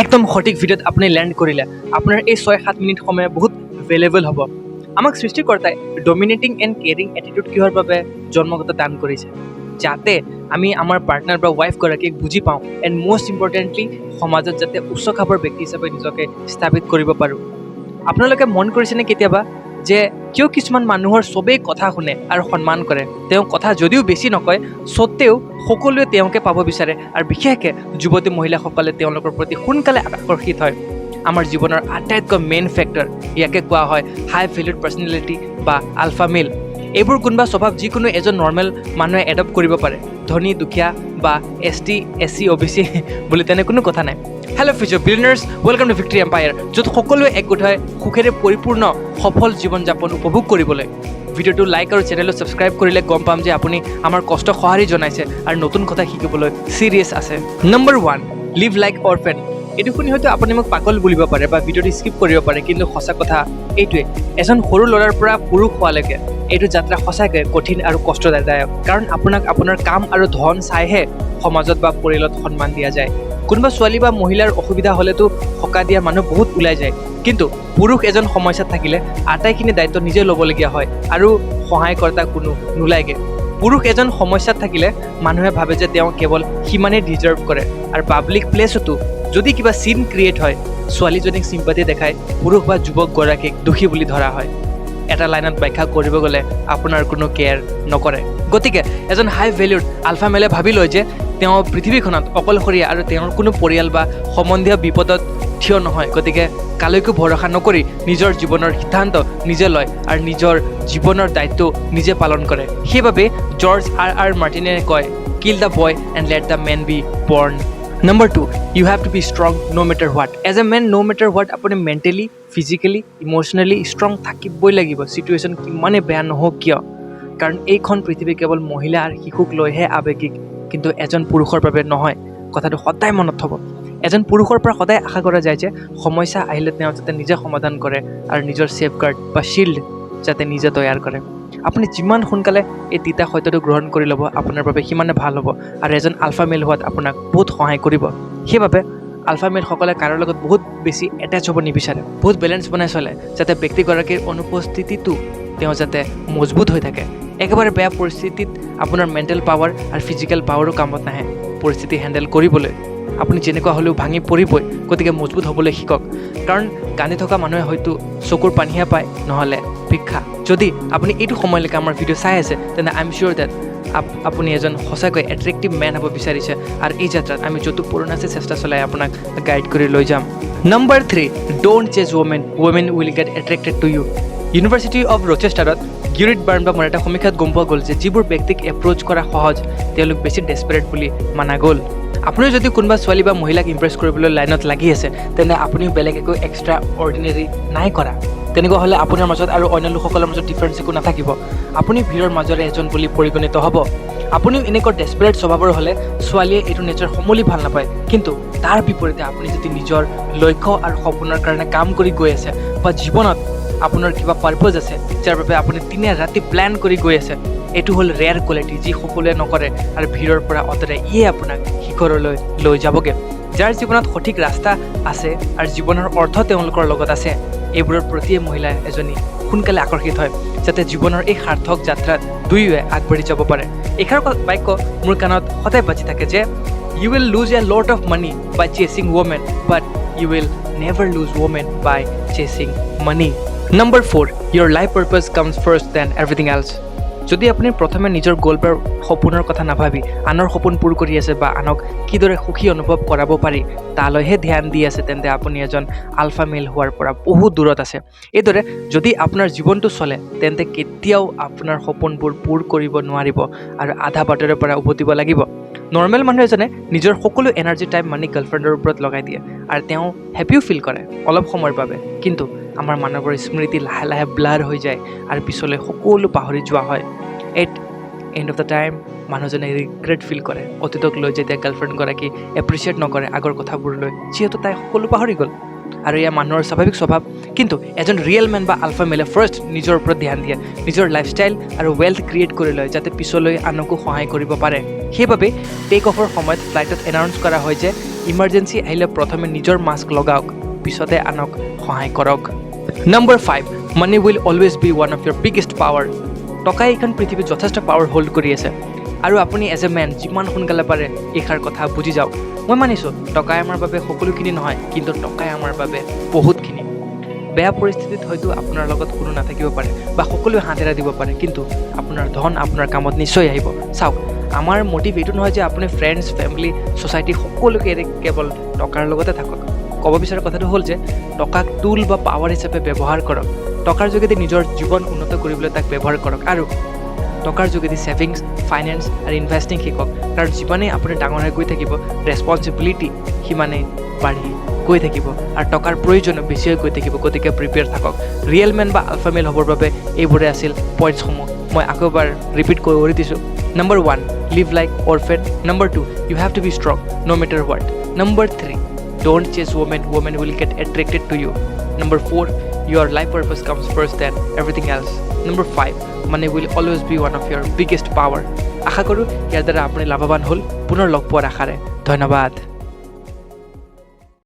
একদম সঠিক ভিডিঅ'ত আপুনি লেণ্ড কৰিলে। আপোনাৰ এই 6-7 মিনিট সময় বহুত ভেলুৱেবল হ'ব। আমাক সৃষ্টিকৰ্তাই ডমিনেটিং এণ্ড কেয়াৰিং এটিটিউড কিহৰ বাবে জন্মগত দান কৰিছে? যাতে আমি আমাৰ পাৰ্টনাৰ বা ৱাইফগৰাকীক বুজি পাওঁ এণ্ড মষ্ট ইম্পৰ্টেণ্টলি সমাজত যাতে উচ্চ খাপৰ ব্যক্তি হিচাপে নিজকে স্থাপিত কৰিব পাৰোঁ। আপোনালোকে মন কৰিছেনে কেতিয়াবা যে কিয় কিছুমান মানুহৰ চবেই কথা শুনে আৰু সন্মান কৰে? তেওঁ কথা যদিও বেছি নকয়, স্বত্তেও সকলোৱে তেওঁকে পাব বিচাৰে আৰু বিশেষকৈ যুৱতী মহিলাসকলে তেওঁলোকৰ প্ৰতি সোনকালে আকৰ্ষিত হয়। আমাৰ জীৱনৰ আটাইতকৈ মেইন ফেক্টৰ, ইয়াকে কোৱা হয় হাই ভেলুড পাৰ্চনেলিটি বা আলফা মেল। এইবোৰ কোনোবা স্বভাৱ যিকোনো এজন নৰ্মেল মানুহে এডপ্ট কৰিব পাৰে। ধনী দুখীয়া বা এছটি, এছচি, অ' বি চি বুলি তেনে কোনো কথা নাই। Hello future billionaires, welcome to Victory Empire, য'ত সকলোৱে একগোট হৈ সুখেৰে পৰিপূৰ্ণ সফল জীৱন যাপন উপভোগ কৰিবলৈ। ভিডিঅ'টো লাইক আৰু চেনেলটো ছাবস্ক্ৰাইব কৰিলে গম পাম যে আপুনি আমাৰ কষ্ট সঁহাৰি জনাইছে আৰু নতুন কথা শিকিবলৈ চিৰিয়াছ আছে। Number 1, live like orphan. এইটো শুনি হয়তো আপুনি মোক পাগল বুলিব পাৰে বা ভিডিঅ'টো স্কিপ কৰিব পাৰে, কিন্তু সঁচা কথা এইটোৱে। এজন সৰু ল'ৰাৰ পৰা পুৰুষ হোৱালৈকে এইটো যাত্ৰা সঁচাকৈ কঠিন আৰু কষ্টদায়ক, কাৰণ আপোনাক আপোনাৰ কাম আৰু ধন চাইহে সমাজত বা পৰিয়ালত সন্মান দিয়া যায়। কোনোবা ছোৱালী বা মহিলাৰ অসুবিধা হ'লেতো সকাহ দিয়া মানুহ বহুত ওলাই যায়, কিন্তু পুৰুষ এজন সমস্যাত থাকিলে আটাইখিনি দায়িত্ব নিজে ল'বলগীয়া হয় আৰু সহায়কৰ্তা কোনো নোলায়গৈ। পুৰুষ এজন সমস্যাত থাকিলে মানুহে ভাবে যে তেওঁ কেৱল সিমানেই ডিজাৰ্ভ কৰে। আৰু পাব্লিক প্লেচতো যদি কিবা চিন ক্ৰিয়েট হয়, ছোৱালীজনীক চিম্পাতি দেখাই পুৰুষ বা যুৱকগৰাকীক দোষী বুলি ধৰা হয়। এটা লাইনত ব্যাখ্যা কৰিব গ'লে আপোনাৰ কোনো কেয়াৰ নকৰে। গতিকে এজন হাই ভেলিউড আলফা মেলে ভাবি লয় যে তেওঁ পৃথিৱীখনত অকলশৰীয়া আৰু তেওঁৰ কোনো পৰিয়াল বা সম্বন্ধীয় বিপদত থিয় নহয়। গতিকে কালৈকো ভৰসা নকৰি নিজৰ জীৱনৰ সিদ্ধান্ত নিজে লয় আৰু নিজৰ জীৱনৰ দায়িত্ব নিজে পালন কৰে। সেইবাবে জৰ্জ আৰ আৰ মাৰ্টিনে কয়, "Kill the boy and let the man be born." Number 2, you have to be strong no matter what. As a man, no matter what, আপুনি মেণ্টেলি, ফিজিকেলি, ইম'চনেলি ষ্ট্ৰং থাকিবই লাগিব, situation কিমানেই বেয়া নহওক কিয়। কাৰণ এইখন পৃথিৱী কেৱল মহিলা আৰু শিশুক লৈহে আৱেগিক, কিন্তু এজন পুৰুষৰ বাবে নহয়। কথাটো সদায় মনত থ'ব। এজন পুৰুষৰ পৰা সদায় আশা কৰা যায় যে সমস্যা আহিলে তেওঁ যাতে নিজে সমাধান কৰে আৰু নিজৰ ছেফগাৰ্ড বা শ্বিল্ড যাতে নিজে তৈয়াৰ কৰে। আপুনি যিমান সোনকালে এই তিতা সত্যটো গ্ৰহণ কৰি ল'ব, আপোনাৰ বাবে সিমানে ভাল হ'ব আৰু এজন আলফা মেল হোৱাত আপোনাক বহুত সহায় কৰিব। সেইবাবে আলফা মেলসকলে কাৰো লগত বহুত বেছি এটেচ হ'ব নিবিচাৰে। বহুত বেলেঞ্চ বনাই চলে, যাতে ব্যক্তিগৰাকীৰ অনুপস্থিতিতো তেওঁ যাতে মজবুত হৈ থাকে। একেবাৰে বেয়া পৰিস্থিতিত আপোনাৰ মেণ্টেল পাৱাৰ আৰু ফিজিকেল পাৱাৰো কামত নাহে পৰিস্থিতি হেণ্ডেল কৰিবলৈ। আপুনি যেনেকুৱা হ'লেও ভাঙি পৰিবই। গতিকে মজবুত হ'বলৈ শিকক, কাৰণ কান্দি থকা মানুহে হয়তো চকুৰ পানীহে পায়, নহ'লে ভিক্ষা। যদি আপুনি এইটো সময়লৈকে আমাৰ ভিডিঅ' চাই আছে, তেন্তে I am sure that আপুনি এজন সঁচাকৈ এট্ৰেক্টিভ মেন হ'ব বিচাৰিছে আৰু এই যাত্ৰাত আমি য'তো পুৰণাছে চেষ্টা চলাই আপোনাক গাইড কৰি লৈ যাম। Number 3, don't chase women, women will get attracted to you. University of ৰচেষ্টাৰত গিৰিট বাৰ্ণবামৰ এটা সমীক্ষাত গম পোৱা গ'ল যে যিবোৰ ব্যক্তিক এপ্ৰ'চ কৰা সহজ, তেওঁলোক বেছি ডেছপাৰেট বুলি মানা গ'ল। আপুনিও যদি কোনোবা ছোৱালী বা মহিলাক ইমপ্ৰেছ কৰিবলৈ লাইনত লাগি আছে, তেন্তে আপুনিও বেলেগ একো এক্সট্ৰা অৰ্ডিনেৰী নাই কৰা। তেনেকুৱা হ'লে আপোনাৰ মাজত আৰু অন্য লোকসকলৰ মাজত ডিফাৰেঞ্চ একো নাথাকিব। আপুনি ভিৰৰ মাজৰে এজন বুলি পৰিগণিত হ'ব। আপুনিও এনেকুৱা ডেছপাৰেট স্বভাৱৰ হ'লে ছোৱালীয়ে এইটো নেচাৰ সমূলি ভাল নাপায়। কিন্তু তাৰ বিপৰীতে আপুনি যদি নিজৰ লক্ষ্য আৰু সপোনৰ কাৰণে কাম কৰি গৈ আছে বা জীৱনত আপোনাৰ কিবা পাৰ্পজ আছে, যাৰ বাবে আপুনি দিনে ৰাতি প্লেন কৰি গৈ আছে, এইটো হ'ল ৰেয়াৰ কোৱালিটি, যি সকলোৱে নকৰে আৰু ভিৰৰ পৰা আঁতৰাই ইয়ে আপোনাক শিখৰলৈ লৈ যাবগৈ। যাৰ জীৱনত সঠিক ৰাস্তা আছে আৰু জীৱনৰ অৰ্থ তেওঁলোকৰ লগত আছে, এইবোৰৰ প্ৰতিয়ে মহিলা এজনী সোনকালে আকৰ্ষিত হয়, যাতে জীৱনৰ এই সাৰ্থক যাত্ৰাত দুয়োৱে আগবাঢ়ি যাব পাৰে। এইষাৰ বাক্য মোৰ কাণত সদায় বাজি থাকে যে "You will lose a lot of money by chasing women, but you will never lose women by chasing money." Number 4, your life purpose comes first than everything else. যদি আপুনি প্ৰথমে নিজৰ গ'ল বা সপোনৰ কথা নাভাবি আনৰ সপোন পূৰ কৰি আছে বা আনক কিদৰে সুখী অনুভৱ কৰাব পাৰি তালৈহে ধ্যান দি আছে, তেন্তে আপুনি এজন আলফা মেল হোৱাৰ পৰা বহুত দূৰত আছে। এইদৰে যদি আপোনাৰ জীৱনটো চলে, তেন্তে কেতিয়াও আপোনাৰ সপোনবোৰ পূৰ কৰিব নোৱাৰিব আৰু আধা বাটৰে পৰা উভতিব লাগিব। নৰ্মেল মানুহ এজনে নিজৰ সকলো এনাৰ্জি, টাইম, মানি গাৰ্লফ্ৰেণ্ডৰ ওপৰত লগাই দিয়ে আৰু তেওঁ হেপিও ফিল কৰে অলপ সময়ৰ বাবে। কিন্তু আমাৰ মানৱৰ স্মৃতি লাহে লাহে ব্লাৰ হৈ যায় আৰু পিছলৈ সকলো পাহৰি যোৱা হয়। At end of the time মানুহজনে ৰিগ্ৰেট ফিল কৰে অতীতক লৈ, যেতিয়া গাৰ্লফ্ৰেণ্ডগৰাকী এপ্ৰিচিয়েট নকৰে আগৰ কথাবোৰ লৈ, যিহেতু তাই সকলো পাহৰি গ'ল। আৰু এয়া মানুহৰ স্বাভাৱিক স্বভাৱ। কিন্তু এজন ৰিয়েল মেন বা আলফা মেলে ফাৰ্ষ্ট নিজৰ ওপৰত ধ্যান দিয়ে, নিজৰ লাইফষ্টাইল আৰু ৱেল্থ ক্ৰিয়েট কৰি লয়, যাতে পিছলৈ আনকো সহায় কৰিব পাৰে। সেইবাবে টেক অফৰ সময়ত ফ্লাইটত এনাউন্স কৰা হয় যে ইমাৰ্জেঞ্চি আহিলে প্ৰথমে নিজৰ মাস্ক লগাওক, পিছতে আনক সহায় কৰক। Number 5, money will always be one of your biggest power. টকাই এইখন পৃথিৱীত যথেষ্ট পাৱাৰ হোল্ড কৰি আছে আৰু আপুনি এজ এ মেন যিমান সোনকালে পাৰে এইষাৰ কথা বুজি যাওক। মই মানিছোঁ, টকাই আমাৰ বাবে সকলোখিনি নহয়, কিন্তু টকাই আমাৰ বাবে বহুতখিনি। বেয়া পৰিস্থিতিত হয়তো আপোনাৰ লগত কোনো নাথাকিব পাৰে বা সকলোৱে হাত এৰা দিব পাৰে, কিন্তু আপোনাৰ ধন আপোনাৰ কামত নিশ্চয় আহিব। চাওক, আমাৰ মটিভ এইটো নহয় যে আপুনি ফ্ৰেণ্ডছ, ফেমিলি, ছ'চাইটি সকলোকে এৰি কেৱল টকাৰ লগতে থাকক। ক'ব বিচৰা কথাটো হ'ল যে টকাক টুল বা পাৱাৰ হিচাপে ব্যৱহাৰ কৰক। টকাৰ যোগেদি নিজৰ জীৱন উন্নত কৰিবলৈ তাক ব্যৱহাৰ কৰক আৰু টকাৰ যোগেদি ছেভিংছ, ফাইনেন্স আৰু ইনভেষ্টিং শিকক, কাৰণ যিমানেই আপুনি ডাঙৰ হৈ গৈ থাকিব, ৰেচপনচিবিলিটি সিমানেই বাঢ়ি গৈ থাকিব আৰু টকাৰ প্ৰয়োজনো বেছি হৈ গৈ থাকিব। গতিকে প্ৰিপেয়াৰ থাকক। ৰিয়েল মেন বা আলফা মেল হ'বৰ বাবে এইবোৰে আছিল পইণ্টছসমূহ। মই আকৌ এবাৰ ৰিপিট কৰি দিছোঁ। Number 1, live like orphan. Number 2, you have to be strong no matter what. Number 3, don't chase women, women will get attracted to you. Number 4, your life purpose comes first than everything else. Number 5, money will always be one of your biggest power. আশা কৰোঁ ইয়াৰ দ্বাৰা আপুনি লাভৱান হ'ল। পুনৰ লগ পোৱাৰ আশাৰে ধন্যবাদ।